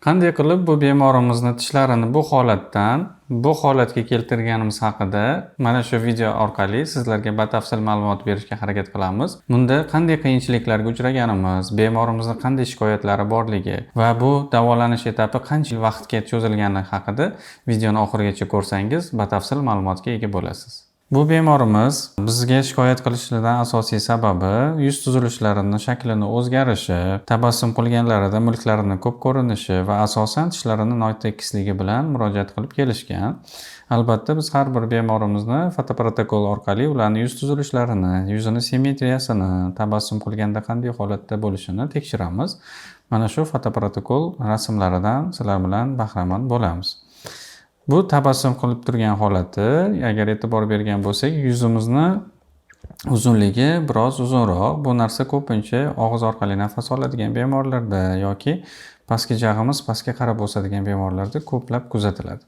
Qanday qilib bu bemorimizni tishlarini bu holatdan bu holatga keltirganimiz haqida mana shu video orqali sizlarga batafsil ma'lumot berishga harakat qilamiz. Bunda qanday qiyinchiliklarga uchraganimiz, bemorimizni qanday shikoyatlari borligi va bu davolanish etapi qancha vaqtga cho'zilgani haqida videoni oxirigacha ko'rsangiz, batafsil ma'lumotga ega bo'lasiz. Bu bemorimiz bizga shikoyat qilishidan asosiy sababi yuz tuzilishlarini shaklini o'zgarishi, tabassum qilganlarida milklarini ko'p ko'rinishi va asosan tishlarini notekisligi bilan murojaat qilib kelishgan. Albatta, biz har bir bemorimizni fotoprotokol orqali ularni yuz tuzilishlarini, yuzini simmetriyasini, tabassum qilganda qanday holatda bo'lishini tekshiramiz. Mana shu fotoprotokol rasmlaridan sizlar bilan bahramand bo'lamiz. Bu tabassum qilib turgan holati, agar e'tibor bergan bo'lsak, yuzimizni uzunligi biroz uzunroq. Bu narsa ko'pincha og'iz orqali nafas oladigan bemorlarda yoki pastki jag'imiz pastga qarab o'sadigan bemorlarda ko'plab kuzatiladi.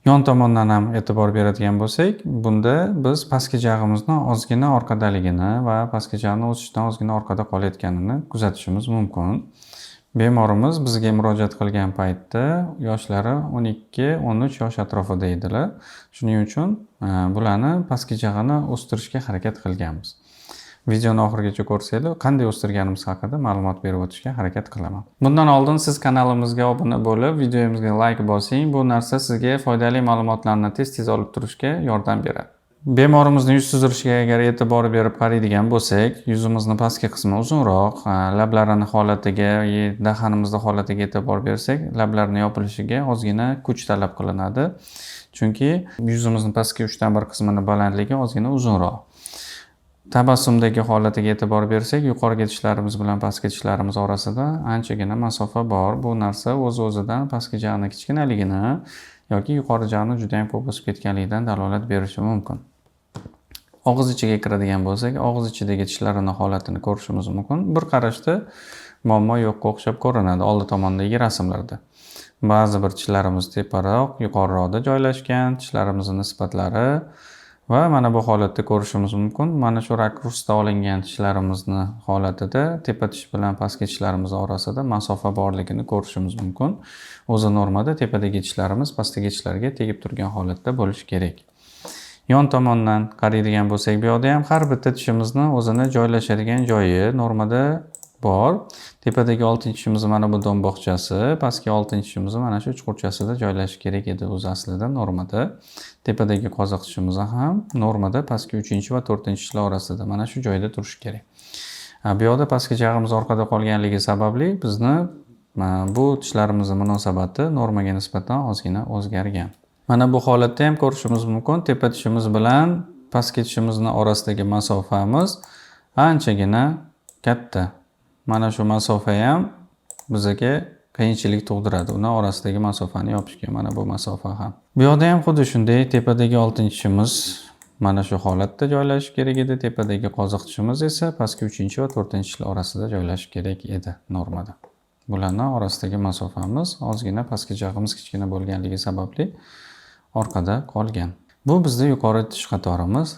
Yon tomondan ham e'tibor beradigan bo'lsak, bunda biz pastki jag'imizni ozgina orqadaligini va pastki jag'ni o'sishdan ozgina orqada qolayotganini kuzatishimiz mumkin. Bemorimiz bizga murojaat qilgan paytda yoshlari 12-13 yosh atrofida edilar. Shuning uchun bularni pastki jag'ini o'stirishga harakat qilganmiz. Videoni oxirigacha ko'rsanglar, qanday o'stirganimiz haqida ma'lumot berib o'tishga harakat qilaman. Bundan oldin siz kanalimizga obuna bo'lib, videomizga layk bosing. Bu narsa sizga foydali ma'lumotlarni tez-tez olib turishga yordam beradi. Bemorimizni yuz tuzilishiga agar e'tibor berib qaraydigan bo'lsak, yuzimizni pastki qismi uzunroq, lablarini holatiga, dahanimizni holatiga e'tibor bersak, lablarni yopilishiga ozgina kuch talab qilinadi. Chunki yuzimizni pastki 1/3 qismini balandligi ozgina uzunroq. Tabassumdagi holatiga e'tibor bersak, yuqorigi tishlarimiz bilan pastki tishlarimiz orasida anchagina masofa bor. Bu narsa o'z-o'zidan pastki jag'ni kichkinaligini yoki yuqori jag'ni juda ham ko'p o'sib ketganligidan dalolat berishi mumkin. Og'iz ichiga kiradigan bo'lsak, og'iz ichidagi tishlarini holatini ko'rishimiz mumkin. Bir qarashda muammo yo'qqa o'xshab ko'rinadi oldi tomondagi rasmlarda. Ba'zi bir tishlarimiz teparoq, yuqoriroqda joylashgan, tishlarimizni nisbatlari va mana bu holatda ko'rishimiz mumkin. Mana shu rakursda olingan tishlarimizni holatida tepa tish bilan pastki tishlarimiz orasida masofa borligini ko'rishimiz mumkin. O'zi normada tepadagi tishlarimiz pastdagi tishlarga tegib turgan holatda bo'lishi kerak. Yon tomondan qaraydigan bo'lsak, bu yoqda ham har bitta tishimizni o'zini joylashadigan joyi normada bor. Tepadagi 6-tishimiz mana bu do'mboqchasi, pastki 6-tishimiz mana shu chuqurchasida joylashishi kerak edi o'zi aslida normada. Tepadagi qoziq tishimiz ham normada pastki 3 va 4 tishlar orasida mana shu joyda turishi kerak. Bu yoqda pastki jag'imiz orqada qolganligi sababli bizni bu tishlarimizni munosabati normaga nisbatan ozgina o'zgargan. Mana bu holatda ham ko'rishimiz mumkin, tepa tishimiz bilan pastki tishimizni orasidagi masofamiz anchagina katta. Mana shu masofa ham bizga qiyinchilik tug'diradi. Uni orasidagi masofani yopishga mana bu masofa ham. Bu yoqda ham xuddi shunday, tepadagi 6-tishimiz mana shu holatda joylashishi kerak edi. Tepadagi qoziq tishimiz esa pastki 3 va 4 tishlar orasida joylashishi kerak edi normada. Bularni orasidagi masofamiz ozgina pastki jag'imiz kichkina bo'lganligi sababli orqada qolgan. Bu bizda yuqori tish qatorimiz.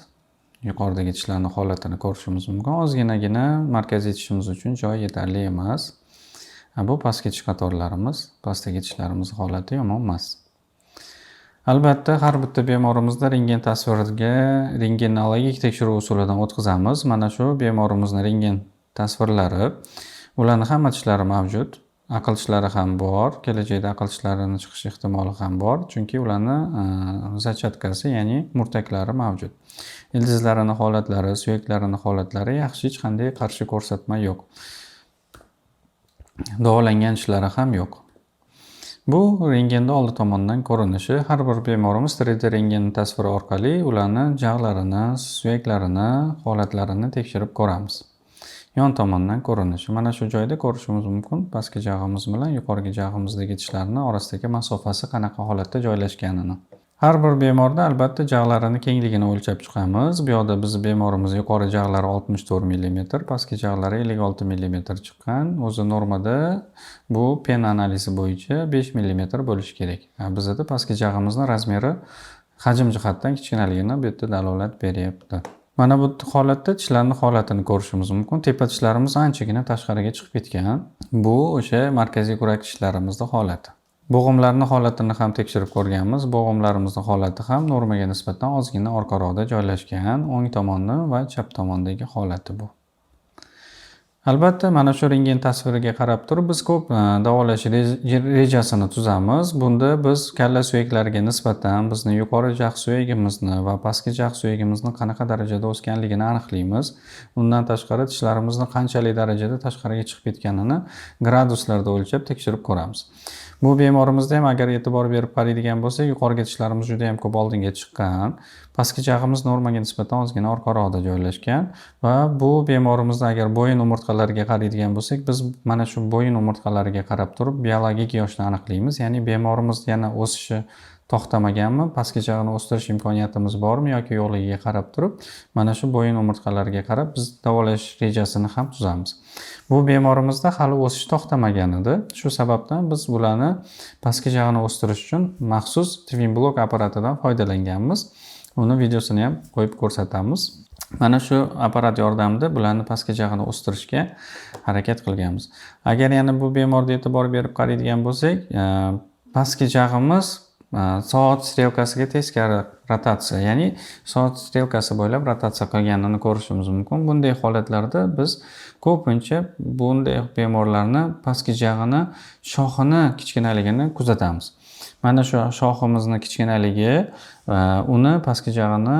Yuqoridagi tishlarning holatini ko'rishimiz mumkin. Ozginagina markaziy tishimiz uchun joy yetarli emas. Bu pastki tish qatorlarimiz, pastdagi tishlarimiz holati yomon emas. Albatta, har bitta bemorimizda rentgen tasviriga rentgenologik tekshiruv usulidan o'tkazamiz. Mana shu bemorimizni rentgen tasvirlari. Ularni hamma tishlari mavjud. Aql tishlari ham bor. Kelajakda aql tishlarini chiqish ehtimoli ham bor. Chunki ularni зачатка si, ya'ni murtaklari mavjud. Ildizlarini holatlari, suyaklarini holatlari yaxshi, hech qanday qarshi ko'rsatma yo'q. Davolangan tishlari ham yo'q. Bu rentgenda oldi tomondan ko'rinishi. Har bir bemorimiz 3D rentgen tasviri orqali ularni jag'larini, suyaklarini, holatlarini tekshirib ko'ramiz. Yon tomondan ko'rinishi. Mana shu joyda ko'rishimiz mumkin. Pastki jag'imiz bilan yuqorgi jag'imizdagi tishlarni orasidagi masofasi qanaqa holatda joylashganini. Har bir bemorda albatta jag'larini kengligini o'lchab chiqamiz. Bu yoqda bizni bemorimiz yuqori jag'lari 64 mm, pastki jag'lari 56 mm chiqqan. O'zi normada bu PEN analizi bo'yicha 5 mm bo'lishi kerak. Bizada pastki jag'imizni размер i hajm jihatdan kichkinaligini bu yerda dalolat beryapti. Mana bu holatda tishlarni holatini ko'rishimiz mumkin. Tepa tishlarimiz anchagina tashqariga chiqib ketgan. Bu o'sha markaziy kurak tishlarimizni holati. Bo'g'imlarni holatini ham tekshirib ko'rganmiz. Bo'g'imlarimizni holati ham normaga nisbatan ozgina orqaroqda joylashgan. O'ng tomonni va chap tomondagi holati bu. Albatta, mana shu rentgen tasviriga qarab turib biz ko'p davolash rejasini tuzamiz. Bunda biz kalla suyaklariga nisbatan bizni yuqori jag' suyagimizni va pastki jag' suyagimizni qanaqa darajada o'sganligini aniqlaymiz. Undan tashqari tishlarimizni qanchalik darajada tashqariga chiqib ketganini graduslarda o'lchab tekshirib ko'ramiz. Bu bemorimizda ham agar e'tibor berib qaraydigan bo'lsak, yuqorigi tishlarimiz juda ham ko'p oldinga chiqqan. Pastki jag'imiz normaga nisbatan ozgina orqaroqda joylashgan va bu bemorimizda agar bo'yin umurtqalariga qaraydigan bo'lsak, biz mana shu bo'yin umurtqalariga qarab turib biologik yoshni aniqlaymiz. Ya'ni bemorimiz yana o'sishi to'xtamaganmi, pastki jag'ini o'stirish imkoniyatimiz bormi yoki yo'qligiga qarab turib, mana shu bo'yin umurtqalariga qarab biz davolash rejasini ham tuzamiz. Bu bemorimizda hali o'sish to'xtamagan edi. Shu sababdan biz bularni pastki jag'ini o'stirish uchun maxsus Twin Block apparatidan foydalanganmiz. Uni videosini ham qo'yib ko'rsatamiz. Mana shu apparat yordamida bularni pastki jag'ini o'stirishga harakat qilganmiz. Agar yana bu bemorga e'tibor berib qaraydigan bo'lsak, pastki jag'imiz soat strelkasiga teskari rotatsiya, ya'ni soat strelkasi bo'ylab rotatsiya qilganini ko'rishimiz mumkin. Bunday holatlarda biz ko'pincha bunday bemorlarni pastki jag'ini shoxini kichkinaligini kuzatamiz. Mana shu shoximizni kichkinaligi uni pastki jag'ini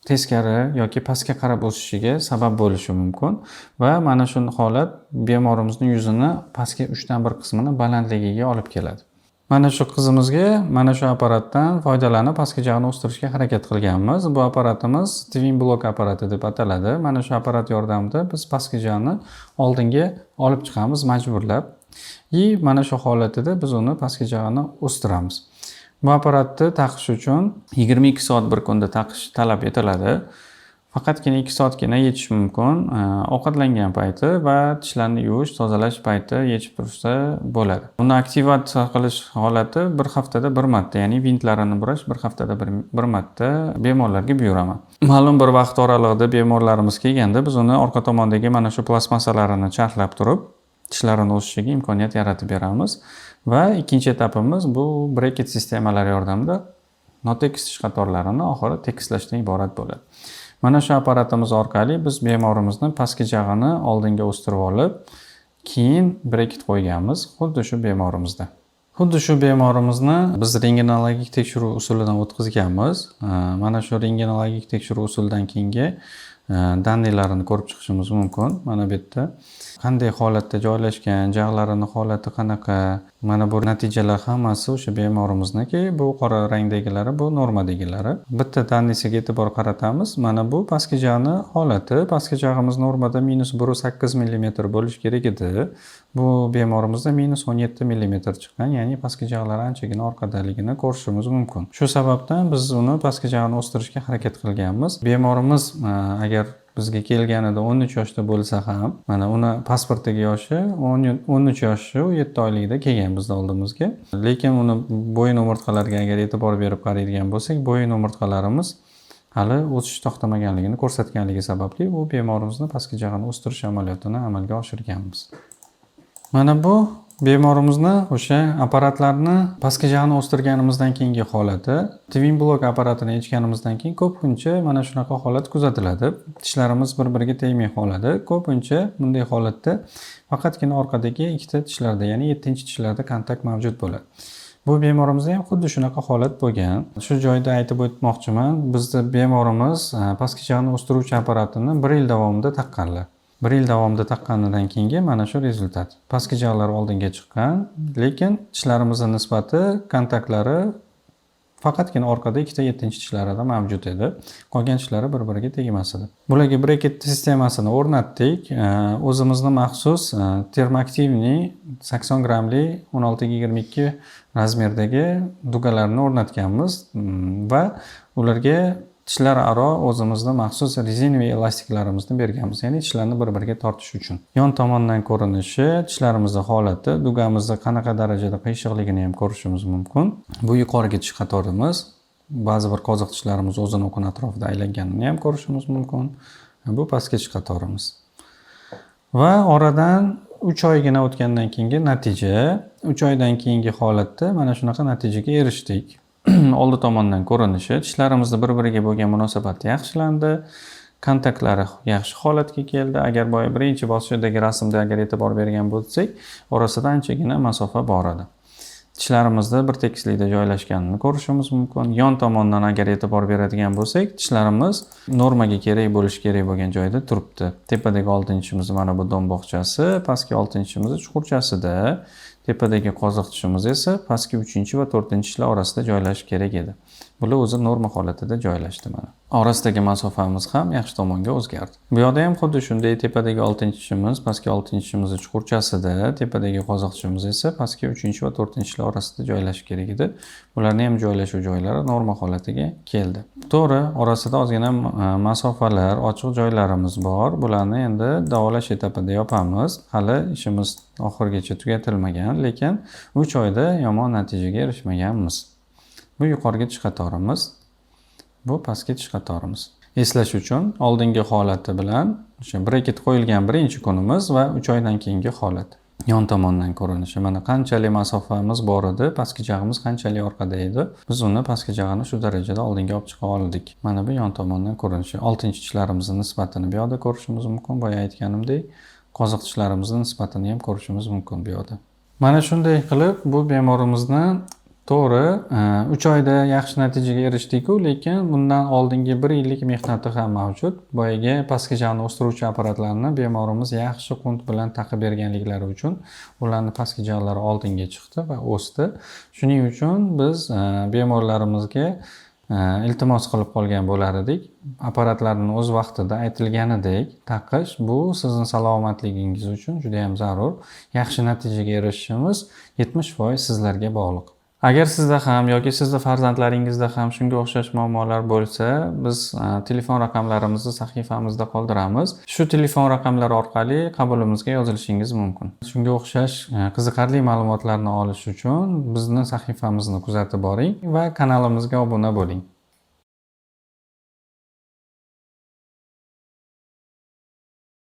teskari yoki pastga qarab o'sishiga sabab bo'lishi mumkin va mana shu holat bemorimizning yuzini pastki 1/3 qismini balandligiga olib keladi. Mana shu qizimizga mana shu apparatdan foydalanib pastki jag'ini o'stirishga harakat qilganmiz. Bu apparatimiz Twin Block apparati deb ataladi. Mana shu apparat yordamida biz pastki jag'ni oldinga olib chiqamiz majburlab. И mana shu holatida biz uni pastki jag'ini o'stiramiz. Bu apparatni taqish uchun 22 soat bir kunda taqish talab etiladi. Faqatgina 2 soatgina yechish mumkin. Ovqatlangan payti va tishlarni yuvish, tozalash payti yechib tursa bo'ladi. Uni aktivatsiya qilish holati bir haftada bir marta, ya'ni vintlarini burash bir haftada bir marta bemorlarga buyuraman. Ma'lum bir vaqt oralig'ida bemorlarimiz kelganda biz uni orqa tomondagi mana shu plastmassalarini charxlab turib, tishlarini o'sishiga imkoniyat yaratib beramiz. Va ikkinchi etapimiz bu breket sistemalari yordamida notekis tish qatorlarini oxiri tekislashdan iborat bo'ladi. Mana shu apparatimiz orqali biz bemorimizni pastki jag'ini oldinga o'stirib olib, keyin breket qo'yganmiz xuddi shu bemorimizda. Xuddi shu bemorimizni biz rentgenologik tekshiruv usulidan o'tkazganmiz. Mana shu rentgenologik tekshiruv usulidan keyingi данные larini ko'rib chiqishimiz mumkin. Mana bu yerda qanday holatda joylashgan, jag'larini holati qanaqa, mana bu natijalar hammasi o'sha bemorimizniki, bu qora rangdagilari bu normadagilari. Bitta данный siga e'tibor qaratamiz. Mana bu pastki jag'ni holati. Pastki jag'imiz normada -1,8 millimetr bo'lishi kerak edi. Bu bemorimizda -17 millimetr chiqqan, ya'ni pastki jag'lari anchagina orqadaligini ko'rishimiz mumkin. Shu sababdan biz uni pastki jag'ini o'stirishga harakat qilganmiz. Bemorimiz agar bizga kelganida 13 yoshda bo'lsa ham, mana uni pasportdagi yoshi 13 yoshi 7 oyligida kelgan bizni oldimizga. Lekin uni bo'yin umurtqalariga agar e'tibor berib qaraydigan bo'lsak, bo'yin umurtqalarimiz hali o'sish to'xtamaganligini ko'rsatganligi sababli bu bemorimizni pastki jag'ini o'stirish amaliyotini amalga oshirganmiz. Mana bu bemorimizni o'sha apparatlarni pastki jag'ini o'stirganimizdan keyingi holati. Twin Block apparatini yechganimizdan keyin ko'pincha mana shunaqa holat kuzatiladi. Tishlarimiz bir-biriga tegmay qoladi. Ko'pincha bunday holatda faqatgina orqadagi ikkita tishlarda, ya'ni 7-tishlarda kontakt mavjud bo'ladi. Bu bemorimizda ham xuddi shunaqa holat bo'lgan. Shu joyda aytib o'tmoqchiman, bizni bemorimiz pastki jag'ini o'stiruvchi apparatini 1 yil davomida taqqanlar. 1 yil davomida taqqanidan keyingi mana shu результат. Pastki jag'lar oldinga chiqqan, lekin tishlarimizni nisbati, kontaktlari faqatgina orqada ikkita 7-tishlarida mavjud edi. Qolgan tishlari bir-biriga tegmas edi. Bularga breket sistemasini o'rnatdik. O'zimizni maxsus термоактивный 80 grammli 16 ga 22 razmerdagi дуга larni o'rnatganmiz va ularga tishlar aro o'zimizni maxsus резиновый elastiklarimizni berganmiz, ya'ni tishlarni bir-biriga tortish uchun. Yon tomondan ko'rinishi, tishlarimizni holati, дуга mizni qanaqa darajada qiyshiqligini ham ko'rishimiz mumkin. Bu yuqorigi tish qatorimiz, Ba'zi bir qoziq tishlarimiz o'zini o'qini atrofida aylanganini ham ko'rishimiz mumkin. Bu pastki tish qatorimiz. Va oradan 3 oygina o'tgandan keyingi natija, 3 oydan keyingi holatda mana shunaqa natijaga erishdik. Oldi tomondan ko'rinishi, tishlarimizni bir-biriga bo'lgan munosabati yaxshilandi. Kontaktlari yaxshi holatga keldi. Agar boya birinchi bosqichidagi rasmda agar e'tibor bergan bo'lsak, orasida anchagina masofa bor edi. Tishlarimizni bir tekislikda joylashganini ko'rishimiz mumkin. Yon tomondan agar e'tibor beradigan bo'lsak, tishlarimiz normaga kerak bo'lishi kerak bo'lgan joyda turibdi. Tepadagi oltinchimiz mana bu do'mboqchasi, pastki oltinchimiz chuqurchasida, tepadagi qoziq tishimiz esa pastki 3 va 4 tishlar orasida joylashishi kerak edi. Bular o'zi norma holatida joylashdi mana. Orasidagi masofamiz ham yaxshi tomonga o'zgardi. Bu yoqda ham xuddi shunday tepadagi 6-tishimiz pastki 6-tishimiz chuqurchasida, tepadagi qoziq tishimiz esa pastki 3 va 4 tishlar orasida joylashishi kerak edi. Bularning ham joylashuv joylari norma holatiga keldi. To'g'ri, orasida ozgina masofalar, ochiq joylarimiz bor. Bularni endi davolash etapida yopamiz. Hali ishimiz oxirigacha tugatilmagan, lekin 3 oyda yomon natijaga erishmaganmiz. Bu yuqorgi tish qatorimiz, bu pastki tish qatorimiz. Eslash uchun oldingi holati bilan o'sha breket qo'yilgan birinchi kunimiz va 3 oydan keyingi holat. Yon tomondan ko'rinishi. Mana qanchalik masofamiz bor edi, pastki jag'imiz qanchalik orqada edi. Biz uni pastki jag'ini shu darajada oldinga olib chiqa oldik. Mana bu yon tomondan ko'rinishi. 6-tishlarimizni nisbatini bu yoqda ko'rishimiz mumkin. Boya aytganimdek, qoziq tishlarimizni nisbatini ham ko'rishimiz mumkin bu yoqda. Mana shunday qilib bu bemorimizni to'g'ri 3 oyda yaxshi natijaga erishdik-ku, lekin bundan oldingi 1 yillik mehnati ham mavjud. Boyagi pastki jag'ni o'stiruvchi apparatlarni bemorimiz yaxshi qunt bilan taqib berganliklari uchun ularni pastki jag'lari oldinga chiqdi va o'sdi. Shuning uchun biz bemorlarimizga iltimos qilib qolgan bo'lar edik. Apparatlarni o'z vaqtida aytilganidek taqish bu sizni salomatligingiz uchun juda ham zarur. Yaxshi natijaga erishishimiz 70% sizlarga bog'liq. Agar sizda ham yoki sizni farzandlaringizda ham shunga o'xshash muammolar bo'lsa, biz telefon raqamlarimizni sahifamizda qoldiramiz. Shu telefon raqamlari orqali qabulimizga yozilishingiz mumkin. Shunga o'xshash qiziqarli ma'lumotlarni olish uchun bizni sahifamizni kuzatib boring va kanalimizga obuna bo'ling.